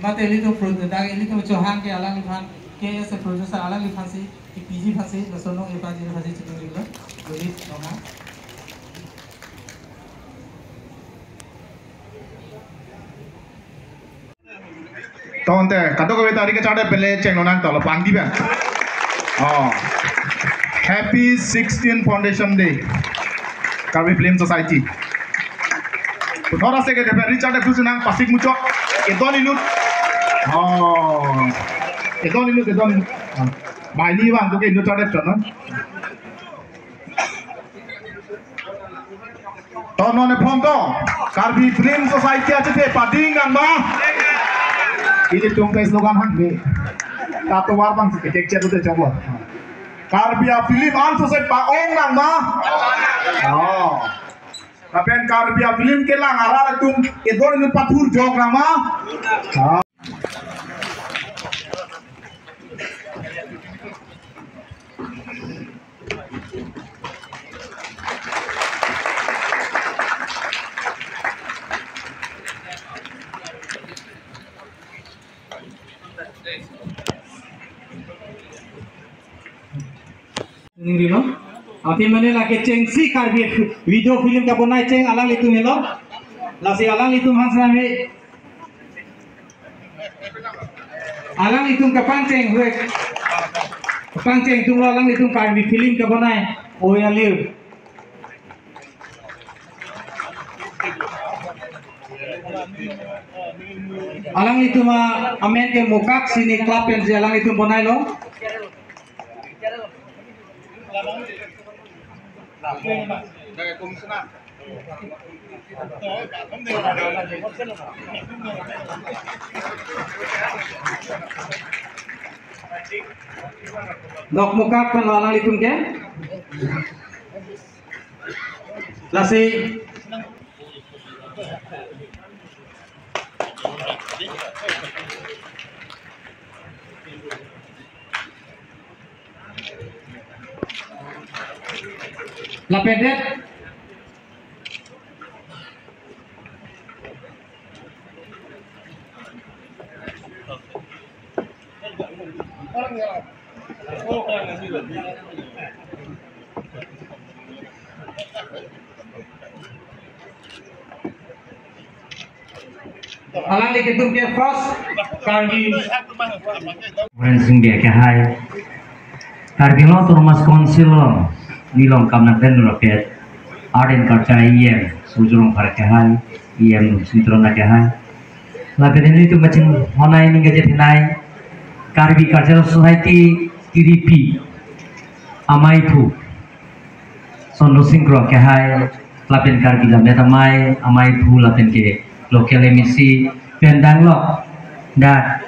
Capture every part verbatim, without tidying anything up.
Mate ilitum pro-, dak ilitum chohang ke alangliphan, K S A producer alangliphansi, P G phansi, laso nong ipa jiri phansi chitu rilo, Udit Ronghang. Tangte, kadokave ta ri kachardet pen le chenglonang tolo pangdi pen. Oh. Happy sixteen Foundation Day. Karbi Film Society. Puthot ase ke depen ri chardet pusi nang pasik muchot. Edon inut. Oh. Edon inut, edon inut. Oh. Bai ni bang tu ke inut chardet chot na. Tonon ephong to, Karbi Film Society achethe pading nang ma? Ilitum ke slogan hangke. Tatovar bang si kecek cek udah coba. Karbi a-film an sosai pa-ong nang ma? Oh. Lapen Karbi a-film kelang arat atum edon inut pathurjok nang ma? Oh. Ningri lo. Api mane lake chengsi Karbi video film kabonai cheng alanglitum helo. Lasi alanglitum hangsa me alanglitum kapangcheng huek. Kapangcheng atumlo alanglitum Karbi film kabonai. Oya liu. Alanglitum a-, amen ke Mokak Cine Club pensi alanglitum bonailo. Dok Mokak pen alanglitum ke. Lasi. Lapen det. Alangli ketum ke first Karbi. Rensing dia ke hai. Karbi Anglong Autonomous Council along nilong kam nang den rapet. Art and Culture E M Surjya Rongphar ke hai, E M Sintron ke hai. Lapen nelitum kachinghon nai ning kachethe nai Karbi Cultural Society T D P amei aphu Sondro Singh Kro ke hai, lapen Karbi Lammet Amei, amei aphu lapen ke local M A C, pen danglok dak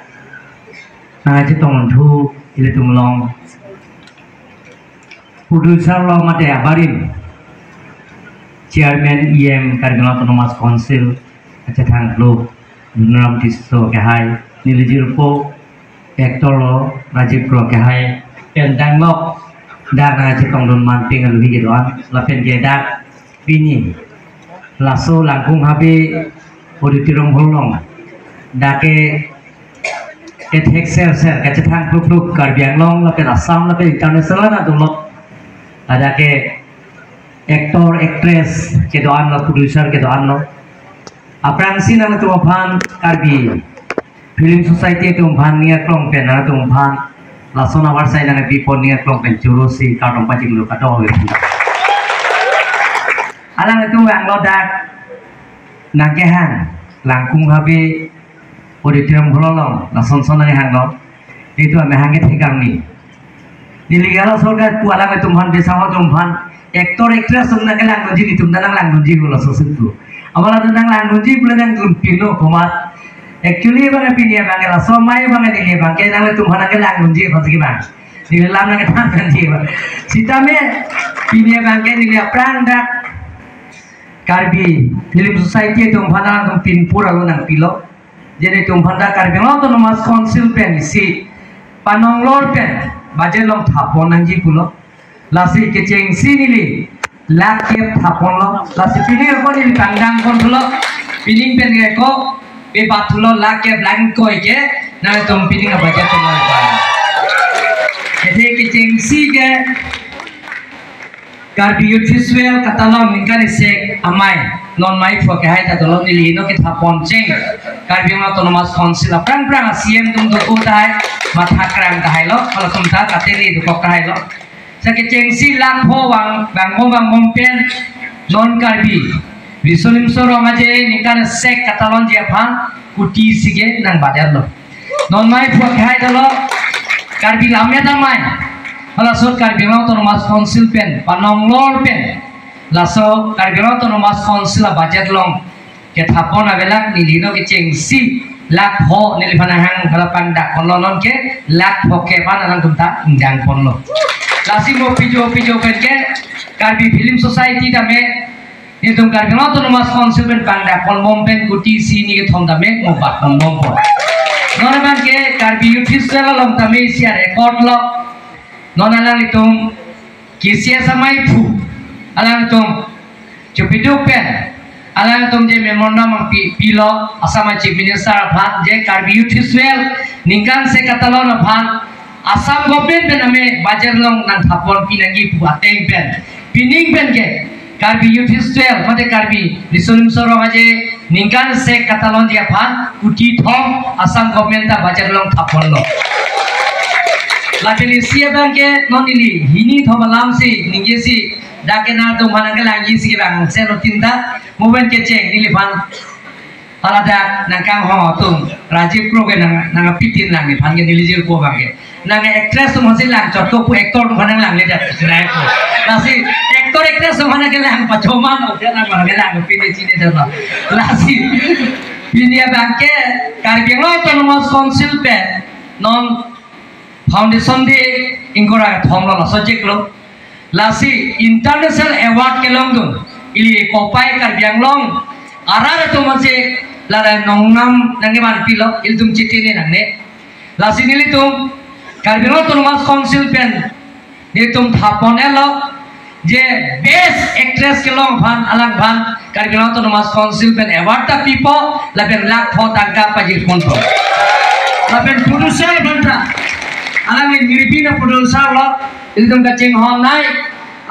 nangchetong thu ilitum along producer lo mate abarim Chairman E M Karbi Anglong Autonomous Council, kachethang lo Nuram Tisso ke hai, neli jirpo actor lo Rajiv Kro ke hai, pen danglok dak nangchetongdun manping aluhi kedo-an, lapen ke dak pini laso Langkung Habe Auditorium Hall along dak ke kethek ser ser kachethang plup plup Karbi Anglong lapen Assam lapen international na dolo. Ada ke actor, actress kedo-an lo, producer kedo-an lo. Aphrangsi nangtum aphan Karbi Film Society atum aphan ning aklong pen nangtum aphan lason avar sai nangpipon ning aklong pen choro si kardom pajirlo kadokave. Alangtum vanglo dak nangkehang Langkung Habe Auditorium Hall along lason son nanghanglo. Itum amehang kethekang ni. Neli galo sorkar pu alangtum aphan, desa atum aphan, actor actress atum nangkelangdunji, itum ta nanglangdunji pulo laso situ. Amal atum nanglangdunji pulo nangdun pilo komat. Actually abang pini abang laso amei abang neli abang ke nangtum aphan nangkelangdunji aphan si abang. Neli lam nangkethan kanji abang. Sitame pini abang ke neli aphrang dak Karbi Film Society atum aphan nangtum pinpur alo nangpilo. Jadi atum aphan dak Karbi Anglong Autonomous Council pen isi panonglor pen budget along thapon nangji pulo. Lasi kechengsi neli lakh kep thapon lo. Lasi pini ako neli pangdang pon pulo. Pining pen ako Pe bathulo lakh kep lang koi ke, nangtum pining a-budget tenglo. Athe kechengsi ke Karbi Youth Festival katalon ningkan isi amei. Non mei phu kehai ta dolo, neli heno kethapon cheng. Karbi Anglong Autonomous Council aphrang phrang a-C E M atum do ko tahai, matha krang tahailo, halatum ta kateri dokok tahailo. Sa kechengsi lakh pho vang, vangbom vangbom pen non Karbi Riso Nimso Rong Aje ningkan sek katalonji aphan kuti isi ke nang budget lo. Non mei phu kehai dolo, Karbi Lammet Amei, halaso Karbi Anglong Autonomous Council pen panong lor pen, laso Karbi Anglong Autonomous Council a-budget along kethapon avelang, neli heno kechengsi lakh pho, neliphan ahang hala pangdakponlo, non ke lakh pho kep an alangtum ta ingdangponlo. Lasi mo pijo pijo pen ke Karbi Film Society tame, netum Karbi Anglong Autonomous Council pen pangdakponbom pen kuti isi hini kethom tame mo batponbompo. Non abang ke Karbi Youth Festival along tame isi a-record lo. Non alanglitum K C S amei phu, alanglitum chupiduk pen, alanglitum je memorandum nangpi, pilo Assam a-Chief Minister aphan, je Karbi Youth Festival ningkan sek katalon aphan Assam government pen ame budget along nangthapon pinangji pu ateng pen, pining pen ke Karbi Youth Festival mate Karbi Riso Nimso Rong Aje ningkan sek katalonji aphan kuti thom Assam government ta budget along thaponlo. Lapen isi abang ke non neli hini thom alam si ningjesi, dak ke nangtum aphan nangkelangji si ke bang se lo tinta, mo pen kecheng neliphan. Hala dak nangkanghon atum, Rajiv Kro ke nang, nangpitin lang neliphan ke, neli jirpo abang ke. Nang actress atum aphansi lang chot ko pu, actor atum aphan nanglangle det, sirai ko. Lasi actor actress atum aphan nangkelang pachoman, oke, nang aphan nangkelang pini chini dolo. Lasi pini abang ke Karbi Anglong Autonomous Council pen non Foundation Day ingkoi ra kethom lo, laso chiklo. Lasi international award kelongdun ili kopai Karbi Anglong arat atum aphansi lada nongnam nangkevan pilo, ilitum chitine nangne. Lasi nelitum Karbi Anglong Autonomous Council pen nelitum thapon-etlo, je best actress kelong aphan, alangphan Karbi Anglong Autonomous Council pen award ta pipo, lapen lakh pho tangka pajirponpo. Lapen producer aphan ta, alangli Nirbin a-producer lo, ilitum kachinghon nai,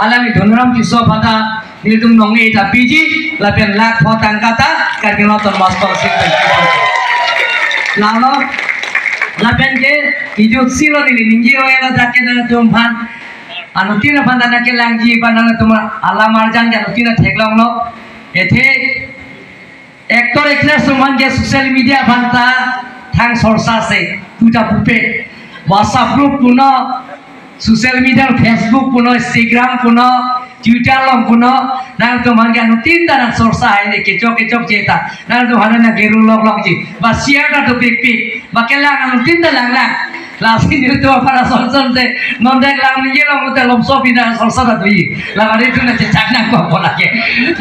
alangli Dhonram Tisso aphan ta nelitum nong-e ta piji, lapen lakh pho tangka ta Karbi Anglong Autonomous Council pen pipo. Lalo, lapen ke, ijuk silo neli ningje-ong-etlo dak ke nangtum aphan, anuttin aphan ta nangkelangji aphan nangtum alam arjan ke anuttin theklonglo. Athe actor actress atum aphan ke social media aphan ta thang sorsa se puta pupe, WhatsApp group puno, social media, Facebook puno, Instagram puno, Twitter along puno, nangtum aphan ke anuttin ta nang sorsa hai ne kechok kechokche ta, nangtum aphan nangkeru loklokji, ba share ta dopikpik, ba kelang anuttin ta langlang. Lasi nelitum aphan asonson te, non dak lang ningje long te lomso pina sorsa ta doji. Labang nelitum nangchechak nangkokpo lake.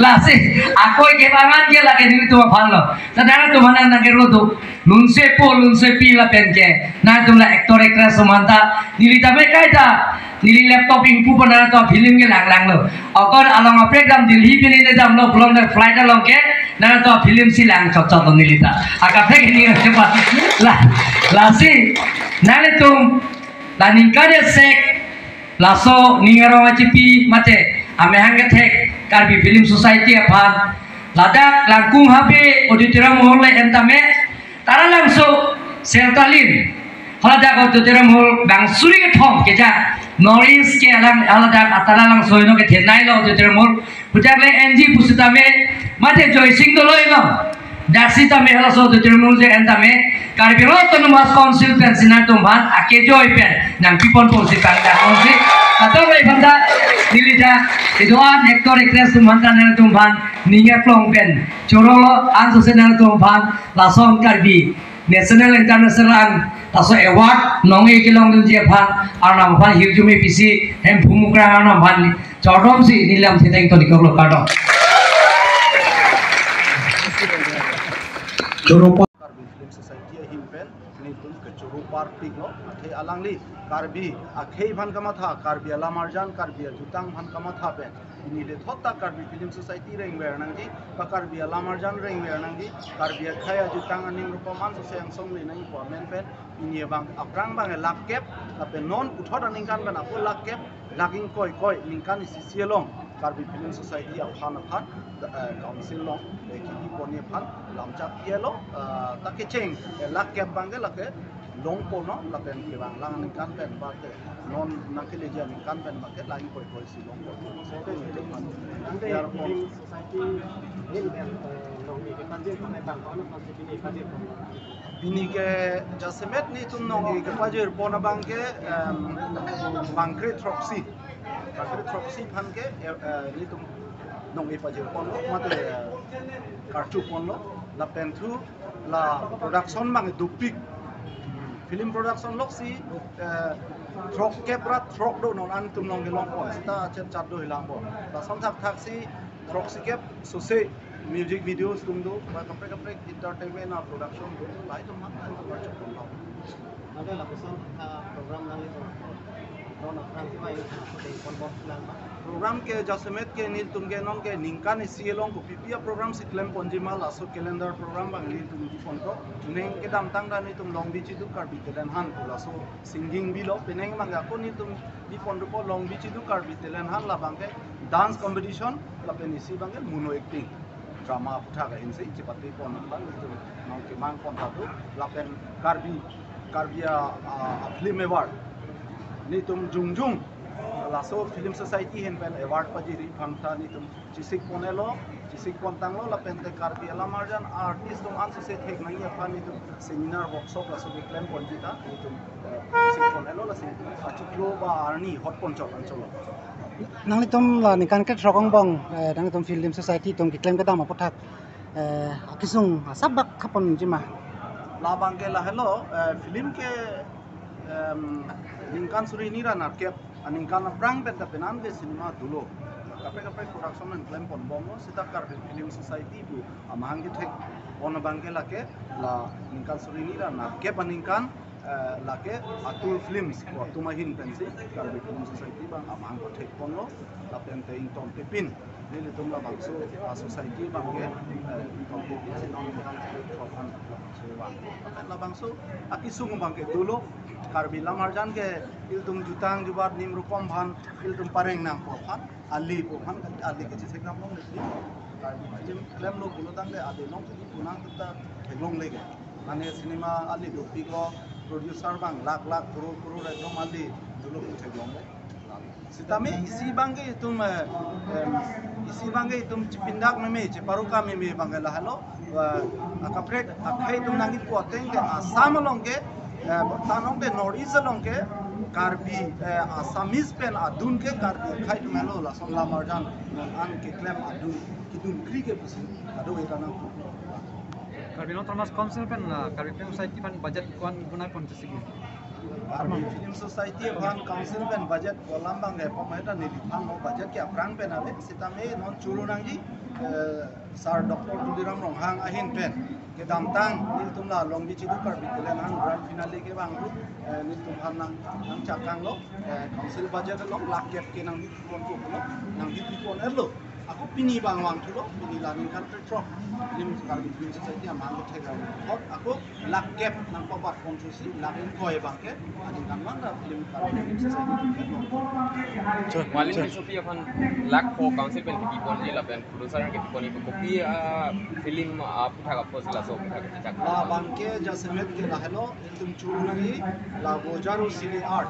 Lasi akoi kevang an ke lake nelitum aphan lo. Ta nangtum aphan nangkeru do. Lunsepo lunsepi lapen ke nangtum la actor actress atum aphan ta, neli tame kaita, neli laptop ingpu pon nangtum film kelang langlo. Okor along kaprek dam Delhi pini ne damlo, pulang dak flight along ke nangtum film si lang chot chot lo neli ta. Akaprek hini cepat. La, lasi nanglitum la ningkan sek laso ning arong achipi mate amahang kethek Karbi Film Society aphan ladak Langkung Habe Auditorium Hall le en tame, Taralangso, Seltalin, haladak Auditorium Hall bang suri kethom keja, North East ke alang haladak a Taralangso heno kethenei lo Auditorium Hall, puthak le enji pusitame, mate Joysing Doloi lo, dak sitame halaso Auditorium Hall je en tame, Karbi Anglong Autonomous Council pensi nangtum aphan akejoi pen nangpiponpo si pangdakponsi, atau le aphan ta neli ta kedo-an actor actress atum aphan ta nangtum aphan ning arlong pen chorolo, ansose nangtum aphan lason Karbi National International an laso award nong-e kelongdunji aphan Arnam aphan hirjume pisi Hemphu Mukrang Arnam aphan chordomsi neli lam thedeng tonikoklo, kardom. Choro pa- Karbi Film Society ahin pen netum kechoro parpiklo. Athe alangli Karbi akhei aphan kamatha, Karbi alamarjan, Karbi ajutang aphan kamatha pen pini lethot ta Karbi Film Society rengver nangji, pa Karbi alamarjan rengver nangji, Karbi akhei ajutang aning rupaman sose angsong le nangji pu amen pen pini abang aphrang abang lakh kep, lapen non puthot aningkan pen ako lakh kep, lakh ingkoi koi ningkan isi isi along Karbi Film Society aphan aphan, eh, council along, eh, kipi ponji aphan lamchak pielo, eh, ta kecheng, eh, lakh kep abangke lake longponlo, lapen kevang lang aningkan pen abangke, non nangkeleji aningkan pen abangke lakh ingkoi koi si longponlo. So, ante yarpon. Film Society in, eh, nongni kepajir pon abang, kono pajir pini pajir pon? Pini ke jasemet netum nongni kepajir pon abangke, em, bangkre throksi. Bangkre throksi aphan ke, eh, eh, netum nongni pajir ponlo, mate, eh, karchu ponlo, lapen thu la production abang dopik. Film production loksi, eh, throk kep ra throk do non an atum along kelongpon. Seta chet chat do hilang pon. Lason thakthak si throksi kep sose music videos atum do, ba kaprek kaprek entertainment a production do, lahai atum aphan an atum karchu ponlo. Ante lapuson, ah, program nanglitum, non aphrang si vai, ah, shooting pon bom lang ma? Program ke jasemet ke netum ke non ke ningkan isi along kopipi a program si klemponji ma, laso calendar program abang netum di ponpo. Neng kedamtang ta netum Long Beach Idu Karbi Talent Hunt pu laso singing bilo, penang abangke ako netum di pon dopo Long Beach Idu Karbi Talent Hunt, labangke dance competition, lapen isi abangke mono acting, drama aputhak ahin si chepate pon abang netum nangkemang pon ta do, lapen Karbi, Karbi a, a, a film award. Netum jongjung laso Film Society ahin pen award pajiri aphan ta netum chesik ponelo, chesik pontanglo, lapen te Karbi alamarjan artist atum an sose thek nangji aphan netum seminar workshop laso keklem ponji ta netum, eh, chesik ponelo, lasi achiklo ba arni hot pon chok ancholo. Nanglitum la ningkan kre throk angbong, eh, nanglitum Film Society atum keklem kedam aputhak, eh, akesung asap bak kaponji ma? Labangke lahelo, eh, film ke, em, ningkan suri hini ra nerkep aningkan aphrang pen ta penang ke cinema dolo. Kaprek kaprek production an klem pon bomlo, seta Karbi Film Society pu amahang kethek pon abangke lake la ningkan suri hini ra nerkep aningkan, eh, lake Atur Films pu atum ahin pensi Karbi Film Society abang amahang kethek ponlo, lapen te ingtontepin nelitum labangso a society abangke, eh, ingtontepin si non ningkan suri throksi aphan labangso vang. Lapen labangso akesung abangke dolo, Karbi alamarjan ke ilitum jutang jubat nim rukom aphan ilitum pareng nangpo aphan, ali pu aphan, ali ke chesik nangpo neli. Karbi film klemlo pulo tangte ali along ke punang ta theklongle ke. Mane cinema ali dopiklo, producer abang lakh lakh, crore crore ekdom ali dolo pu theklongle. Sitame isi abangke itum, eh, em, isi abangke itum chepindak meme, cheparuka meme abangke lahelo, eh, akaprek akhei atum nangkipu ateng ke Assam along ke, eh, tanong ke North East along ke Karbi, eh, Assamese pen adun ke Karbi akhei atum helo, lason alamarjan non an keklem adun, kedun kri ke pusi ado eta nang. Karbi Anglong Autonomous Council pen, ah, Karbi Film Society aphan budget ko-an bonai pon chesik ma? Karbi Film Society aphan council pen budget ko alam abangke pamai ta neliphan lo, budget ke aphrang pen ave, sitame non choro nangji, eh, Sir Doctor Tuliram Ronghang ahin pen kedamtang nelitum la Long Beach Idu Karbi Talent Hunt grand finale kevang pu, eh, nelitum aphan nang, nangchakanglo, eh, council budget along lakh kep ke nangpi pon pulo, nangpi pon erlo. Ako pini abang vangthulo, pini la ningkan kre throk Film, Karbi Film Society amahang kethek ra thot ako lakh kep nangpabat pon thusi, lakh ingkoi abangke aningkan vang ra film, Karbi Film Society kethek lo. Sir, Malin sir. Tissopi aphan lakh pho council pen kipi ponji lapen producer kipi ponji, kopi, ah, film, ah, aputhak apotsi laso aputhak kechak? Labangke jasemet ke lahelo, itum choro nangji la Bojaro Cine Art,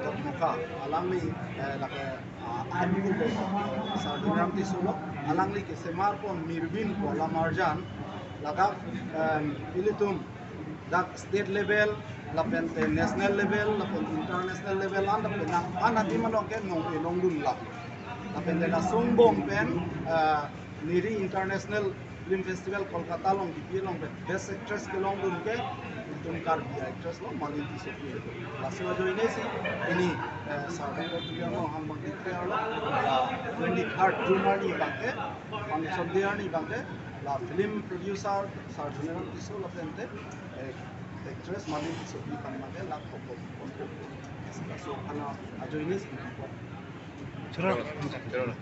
Dokmoka, alangli, eh, lake, ah, ahem pu ke Sir Dhoniram Tisso lo, alangli kesemar pon Mirbin pu alamarjan, ladak, em, ilitum dak state level, lapen te national level, lapen international level, an lapen nang, an adim along ke nong-e longdun lap. Lapen te lason angbong pen, eh, Niri International Film Festival Kolkata along kipi along pen best actress kelongdun ke itum Karbi actress lo, Malin Tissopi. Laso ajoine si pini, eh, Sir Doctor Tuliram Ronghang abang declare lo, la twenty-third June arni abangke, function day arni abangke, la film producer Sir Dhoniram Tisso lapen te, eh, actress mane sopi pang mane lang kok kok kok kok. So, ano ajoine si kok. Choro.